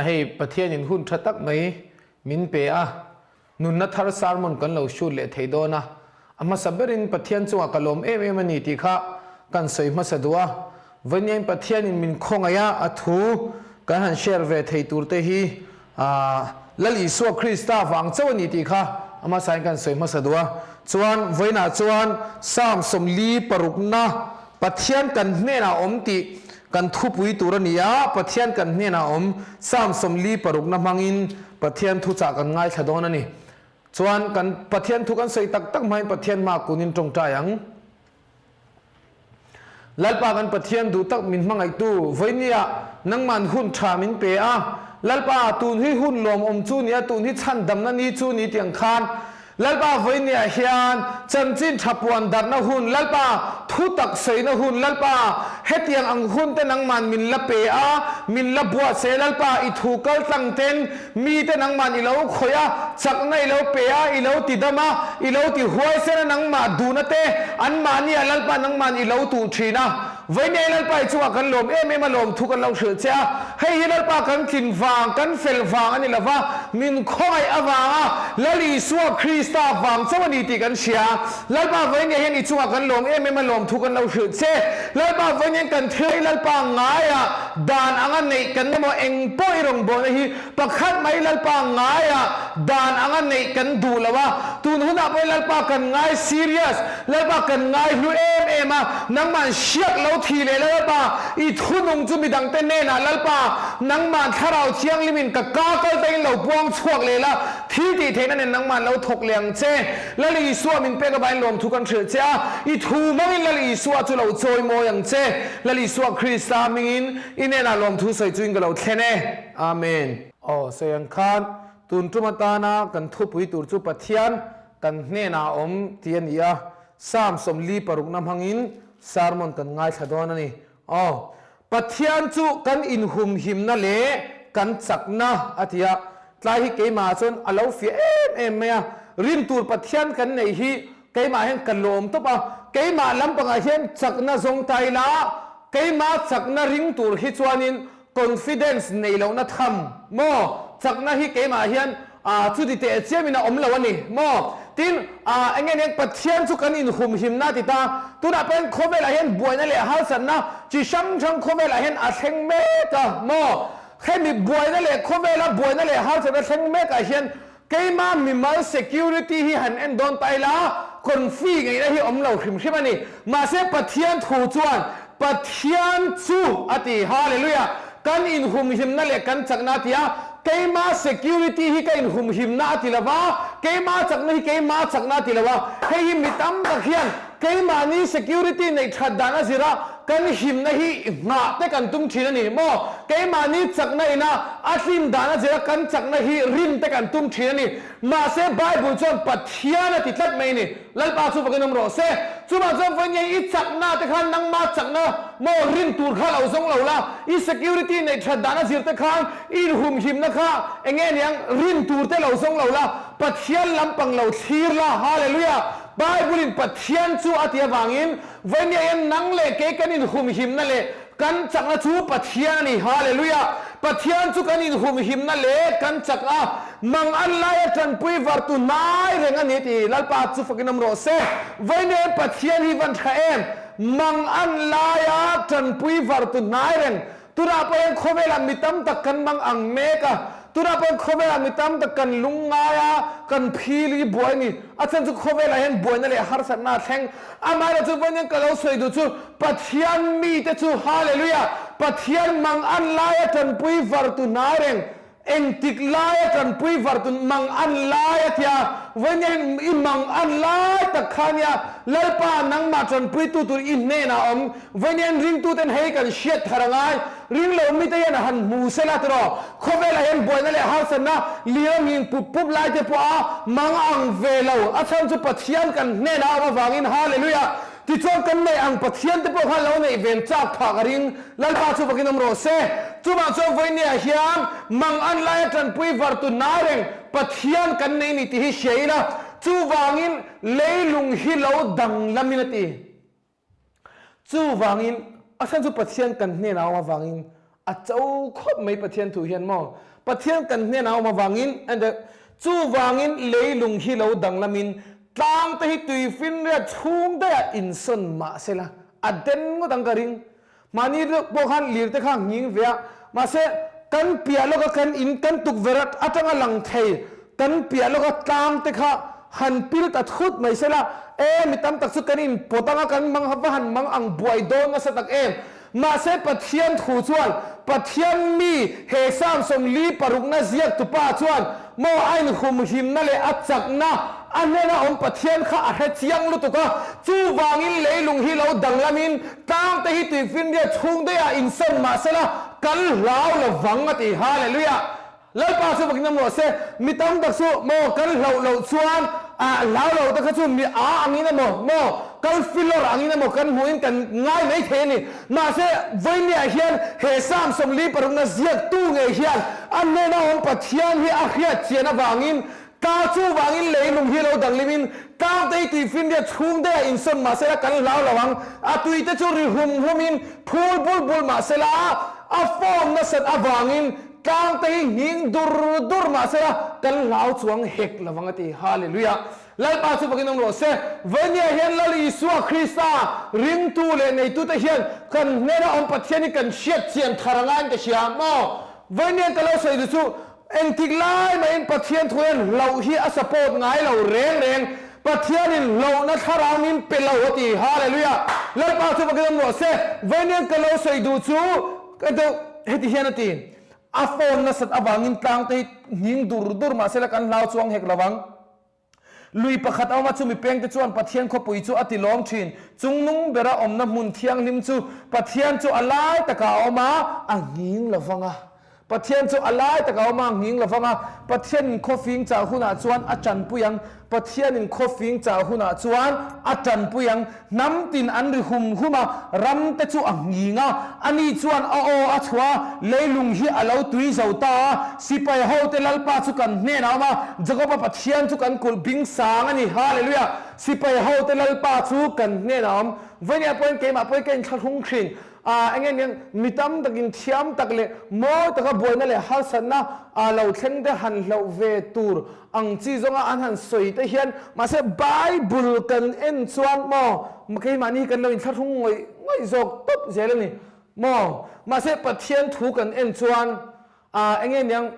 Vawinia hei Pathianin hun tha tak mai min pe a, nunna thar sermon kan lo shoot leh thei dawn a, a hmasa berin Pathian chungah ka lawm em em a ni tih kha kan sawi hmasa duh a, Vawinia Pathianin min khawngaih a, a thu kan han share ve thei tur te hi Lal Isua Krista vang chauh a ni tih kha a hmasain kan sawi hmasa duh a. Chuan vawiinah chuan Psalm 46na Pathian kan hnenah awm tih kan thupui tur a ni a, Pathian kan hnenah awm Psalm 46na hmangin Pathian thuchah kan ngaithla dawn a ni. Chuan kan Pathian thu kan sawi tak tak hmain Pathian hmaah kunin tawngtai ang. Lalpa kan Pathian duh tak min hmangaihtu, vawinia nangman hun tha min pe a, Lalpa tun hi hun lawmawm chu nia, tun hi chhandamna ni chu ni tiang khan Lalpa vawinia hian chanchin tha puan darhna hun, Lalpa thu tak sawina hun, Lalpa hetiang ang hun te nangman min la pe a, min la buatsaih a, Lalpa i thu kal tlang ten Mite nangman i lo khawih a, chakna i lo pe a, i lo ti dam a, i lo ti huaisen a, nangmah duhna te anmahni ah Lalpa nangman i lo tuh thin a. Vawinia Lalpa i chungah kan lawm em em a, lawmthu kan lo hrilh che a. Hei hi Lalpa kan tlin vang, kan fel vang a ni lo va, min khawngaih avanga Lal Isua Krista vang chauh a ni tih kan hria. Lalpa vawinia hian i chungah kan lawm em em a, lawmthu kan lo hrilh che. Lalpa vawinia hian kan thil hi Lalpa ngaiah dan anga neih kan emaw eng pawh i rawngbawlna hi pakhat mai Lalpa ngaiah dan anga neih kan duh lo a, tun hunah pawhin Lalpa kan ngai serious, Lalpa kan ngai hlu em em a, nangmah hriak lo thi leh la Lalpa i thunung chu midangte hnenah Lalpa nangmah Thlarau Thianghlimin ka ka kal takin lo puang chhuak leh la, thil tih theihna nen nangmah lo thawk leh ang che. Lal Isua min pek avain lawmthu kan hrilh che a, i thu hmangin Lal Isua chu lo chawimawi ang che. Lal Isua Krista hmingin i hnenah lawmthu sawi chuin ka lo thlen e. Amen. Aw, sawi ang khan tun tum atana kan thupui tur chu Pathian kan hnenah a awm tih a ni a, Psalm 46na hmangin sermon kan ngaithla dawn a ni. Aw, Pathian chu kan inhumhimna leh kan chakna a ti a, tlai hi keimahah chuan a lo fiah em em mai a, rin tur Pathian kan neih hi keimah hian ka lawm tawp a, keimah lampangah hian chakna zawng ta ila, keimah chakna ring tur hi chuanin confidence nei lohna tham maw, chakna hi keimah hian chuti teh chiamin a awm lo a ni maw? Tin, eng nge nen Pathian chu kan inhumhimna a ti ta. Tunah pawhin khawvelah hian buaina leh harsatna chi hrang hrang khawvelah hian a thleng mek a maw? Hemi buaina leh khawvela buaina leh harsatna thleng mekah hian keima mimal security hi han en dawn ta ila, confi ngaihna hi awm lo hrim hrim a ni. Mahse Pathian thu chuan Pathian chu a ti, Hallelujah! Kan inhumhimna leh kan chakna a ti a, keima security hi ka inhumhimna a ti lo va, keima chakna hi keima chakna a ti lo a, hei hi mi tam tak hian keimahni security neih that dan a zir a, kan himna hi nghah te kan tum thin a ni maw? Keimahni chakna ina a hlim dan a zir a, kan chakna hi rin te kan tum thin a ni. Mahse Bible chuan Pathian a ti tlat mai a ni. Lalpa chu vakin awm rawh se. Chuvang chuan vawiin i chakna te khan nangma chakna maw rin tur kha lo zawng lo la, i security neih that dan a zir te khan i inhumhimna kha eng nge niang rin tur te lo zawng lo la, Pathian lampang lo thlir la. Hallelujah! Bible in Pathian chu a ti avangin vawiin hian nang leh kei kan inhumhimna leh kan chakna chu Pathian a ni. Hallelujah! Pathian chu kan inhumhimna leh kan chak a, mang an laia tanpui var tu hnai reng a ni tih Lalpa chu fakin awm rawh se. Vawiin Pathian hi van tha em? Mang an laia tanpui var tu hnai reng. Tunah pawh hian khawvelah mi tam tak kan mang ang mek a, tunah pawh hian khawvelah mi tam tak kan lung ngai a, kan phil i buai a ni. A chhan chu khawvelah hian buaina leh harsatna a thleng. Amaherawhchu chu vawiin hian ka lo sawi duh chu Pathian mite chu Hallelujah! Pathian mang an laia tanpui var tu hnai reng. Engtik laia tanpui var tun mang an lai a tia, vawiin i mang an lai tak kha nia, Lalpa nangmah tanpuitu tur i hnenah awm, vawiin ringtuten hei kan hriat thar a ngai, ringlo mite hian a han hmu sela tiraw, khawvelah hian buaina leh harsatna lir a nging pup pup lai te pawh a mang ang ve lo, a chhan chu Pathian kan hnenah a awm avangin Hallelujah! Tichuan kan neih ang Pathian te pawh khan lo neih ven chak phah ka ring, Lalpa chu vakin awm rawh se. Chuvang chuan vawinia hian mang an laia tanpui var tu hnai reng Pathian kan nei ni tih hi hria ila, chuvangin leilung hi lo danglamin a ti. Chuvangin a chhan chu Pathian kan hnenah a awm avangin. A cho khawp mai Pathian thu hian maw? Pathian kan hnenah a awm avangin and chuvangin leilung hi lo danglamin tlang te hi tuifinriat chhung daihah insawn mah sela a den ngawt ang ka ring. Mahni deuh pawh khan lir te kha nghing ve a, mahse kan piah lawka kan in kan tukverh atanga lang thei kan piah lawka tlang te kha han pil ta thut mai sela, e mi tam tak chu kan in pawt anga kan mang va han mang ang buai dawn nasa tak em. Mahse Pathian thu chuan Pathian mi he Psalm 46na ziak tupa chuan maw a inhumhimna leh a chakna a hnena awm Pathian kha a hre chiang lutuk a, chuvangin leilung hi lo danglamin Tlang te hi tuifinriat chhung daihah insawn mah sela kan hlau lo vang a ti. Hallelujah! Lalpa chu vakin awm rawh se. Mi tam tak chu maw kan hlauh loh chuan ah hlau lo te kha chu mi a angin emaw maw kal filawr angin emaw kan hmuhin kan ngai mai thei a ni. Mahse vawinia hian he Psalm 46na ziaktu ngei hian a hnena awm Pathian hi a hriat chian avangin Tlang chuvangin leilung hi lo danglim in tlang te hi tuifinriat chhung deuh ah insawn mah sela kan hlau lo ang. A tui te chu ri hum hum in phul bul bul mah sela a form nasat avangin tlang te hi nghing dur dur mah sela kan hlau chuang hek lo ang a ti. Hallelujah! Lalpa chu fakin awm rawh se. Vawinia hian Lal Isua Krista ringtu leh neitute hian kan hnena awm Pathian hi kan hriat chian thar a ngaiin ka hria maw? Vawinia ka lo sawi duh chu Engtik lai mahin Pathian thu hian hlauh hi a support ngai lo reng reng. Pathianin hlauhna thlarau min pe lo a ti. Hallelujah! Lalpa chu fakin awm rawh se. Vawiin ka lo sawi duh chu deuh heti hian a ti. A phone nasat avangin tlangte hi nghing dur dur mahse la kan hlau chuang hek lovang. Lui pakhat a awm a, chumi pengte chuan Pathian khawpui chu a ti lawm thin. Chungnung bera awmna hmun thianghlim chu Pathian chu a lai takah a awm a, a nghing lo vang a. Pathian chu a lai takah a awm a, a nghing lo vang a. Pathianin khawfing chah hunah chuan a tanpui ang. Pathianin khawfing chah hunah chuan a tanpui ang. Hnam tin an ri hum hum a, ram te chu a nghing a, ani chuan a aw a chhuah a, leilung hi a lo tui zo ta a, sipai ho te Lalpa chu kan hnenah a awm a, Jakoba Pathian chu kan kulh bing sang a ni. Hallelujah! Sipai ho te Lalpa chu kan hnenah a awm. Vawinia pawhin keimah pawhin ka inthlahrung thin. A eng eng eng mi tam takin thiam tak leh mawi taka buaina leh harsatna a lo thleng te han hlauh ve tur ang chi zawnga an han sawi te hian mahse Bible kan en chuan maw keimahni hi kan lo inthlahrung ngawih ngawih zawk tawp zel a ni maw mahse Pathian thu kan en chuan a eng nge niang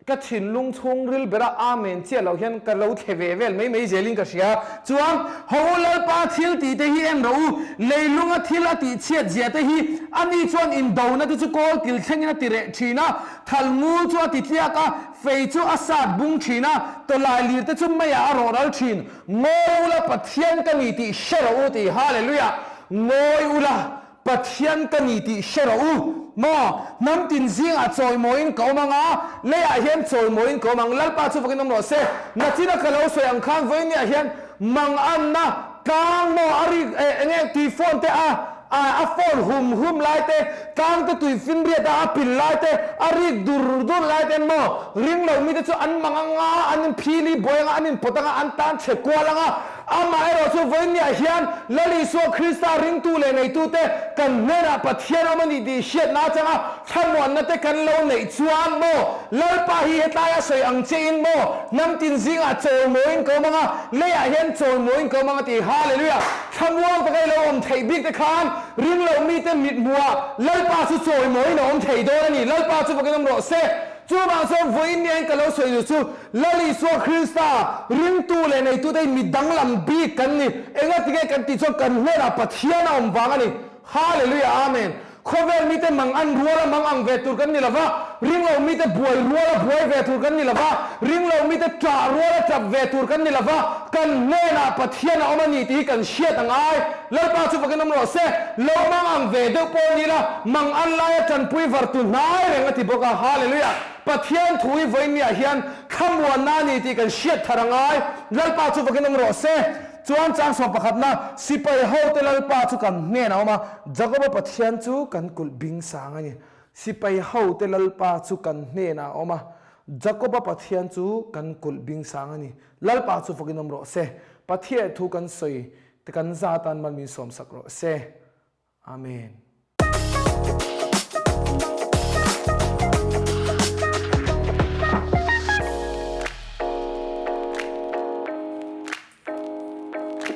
ka thinlung chhungril bera Amen chiah loh hian ka lo thle ve vel mai mai zelin ka hria chuan ho u Lalpa thil tih te hi en rawh u leilunga thil a tih chhiat zia te hi ani chuan indona te chu kawl kil thlengin a ti reh thin a thal ngul chu a ti tliak a Fei chu a sat bung thin a, tawlai lir te chu meiah a rawh ral thin. Ngawi ula Pathian ka ni tih hre rawh u tih Hallelujah! Ngawi ula Pathian ka ni tih hre rawh u. Maw? Hnam tin zingah chawimawiin ka awm ang a, leiah hian chawimawiin ka awm ang. Lalpa chu fakin awm rawh se. Nachina ka lo sawi ang khan vawinia hian manganna tlang maw a rik eh enge tui phone te a A a phone hum hum lai te, tlang te tui finriat a a pil lai te, a rik dur dur lai te maw ring lo mite chu an mang anga, an in phili buai anga, an in pawt anga, an tan chhe kual anga. Amaherawh chu vawiinniah hian Lal Isua Krista ringtu leh neitu te kan hnenah Pathian awm a nih tih hriatna atanga thlamuanna te kan lo neih chuan maw Lalpa hi hetlaia sawi ang che in maw hnam tin zingah chawimawiin ka awm anga, leiah hian chawimawiin ka awm anga ti. Hallelujah! Thlamuang taka i lo awm theih bik te khan ring lo mite mithmuhah Lalpa chu chawimawiin a awm thei dawn a ni. Lalpa chu fakin awm rawh se. Chuvang chuan vawiin niain ka lo sawi duh chu Lal Isua Krista ringtu leh neitute hi mi danglam bik kan ni. Engatinge kan tih chuan kan hnenah Pathian a awm vang a ni. Hallelujah Amen. Khawvel mite mang an ruala mang ang ve tur kan ni lova, ringlo mite buai ruala buai ve tur kan ni lova, ringlo mite ṭah ruala ṭap ve tur kan ni lova, kan hnenah Pathian a awm a ni tih hi kan hriat a ngai. Lalpa chu fakin awm rawh se. Lo mang ang ve deuh pawh ni la, mang an laia ṭanpui vartu hnai reng a ti bawk a. Hallelujah! Pathian thu hi vawiinniah hian thlamuanna a ni tih kan hriat thar a ngai. Lalpa chu fakin awm rawh se. Chuan chang sawm pakhatna, Sipai hote Lalpa chu kan hnenah a awm a, Jakoba Pathian chu kan kulh bing sang a ni. Sipai hote Lalpa chu kan hnenah a awm a, Jakoba Pathian chu kan kulh bing sang a ni. Lalpa chu fakin awm rawh se. Pathian thu kan sawi te kan za atan mal min sawmsak rawh se. Amen.